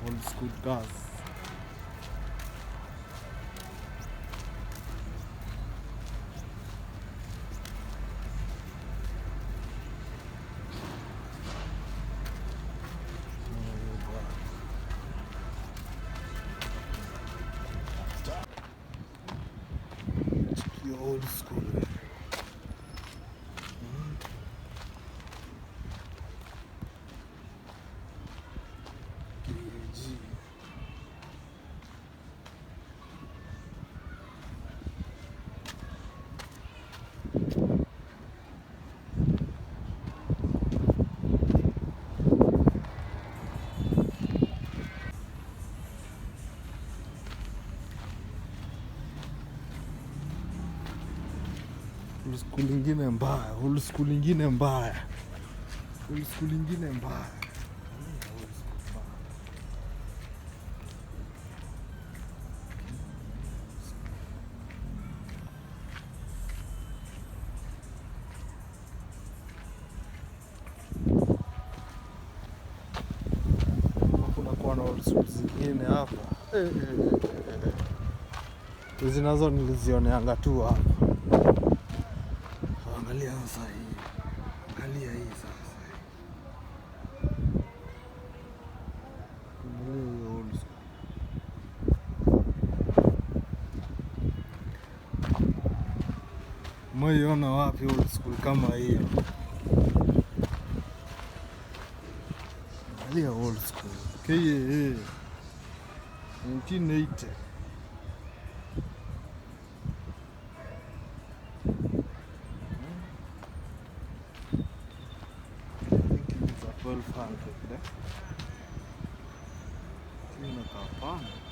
Old school cars. Your old school. KAG. Old school ingine mbaya, old school ingine mbaya, old school ingine mbaya. Old school mbaya. Kuna kuwa na old school zingine hapa. Hizi nazo nilizioneanga tu hapa. Angalia sasa hii. Angalia hii sasa. Angalia hiyo old school. Umeiona wapi old school kama hiyo? Angalia old school. KAA 1980. I think it's a 1200 eh? Inakaa pana.